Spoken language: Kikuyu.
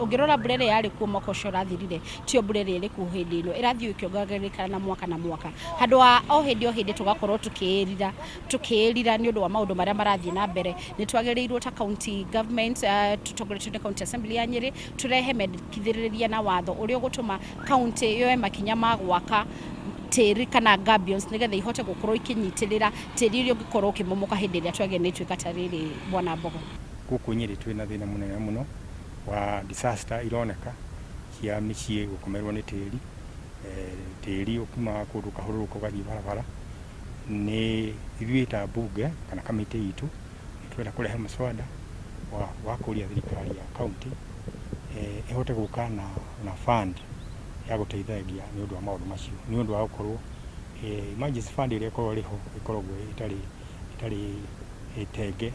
Ũngĩrora mbura ĩrĩa yarĩ kuo mwaka ũcio ũrathirire, tiyo mbura ĩrĩa ĩrĩ kuo hĩndĩ ĩno, ĩrathiĩ ĩkĩongagĩrĩka na mwaka na mwaka. Handũ ha o hĩndĩ o hĩndĩ tũgakorwo tũkĩĩrira tũkĩĩrira nĩ ũndũ wa maũndũ marĩa marathiĩ na mbere, nĩ twagĩrĩirwo ta county government, tũtongoretio nĩ county assembly ya Nyĩrĩ, tũrehe mendekithĩrĩria na watho ũrĩa ũgũtũma county yoe makinya ma gwaka tĩri kana gabions nĩgetha ihote gũkorwo ikĩnyitĩrĩra tĩri ũrĩa ũngĩkorwo ũkĩmomoka hĩndĩ ĩrĩa twagĩa nĩ ituĩka ta rĩrĩ. Bwana Mbogo. Gũkũ Nyĩrĩ twĩna thĩna mũnene mũno wa disaster ironeka cia mĩciĩ gũkomerwo nĩ tĩri, tĩri ũkiumaga kũndũ ũkahũrũrũka ũgathiĩ barabara. Nĩ ithuĩ ta mbunge kana kamĩtĩ itũ nĩ tũrenda kũrehe mũswada wa kũria thirikari ya county ĩhote gũka na fund ya gũteithagia nĩ ũndũ wa maũndũ macio, nĩ ũndũ wa gũkorwo emergency fund ĩrĩa ĩkoragwo ĩrĩ ho ĩkoragwo ĩtarĩ tenge.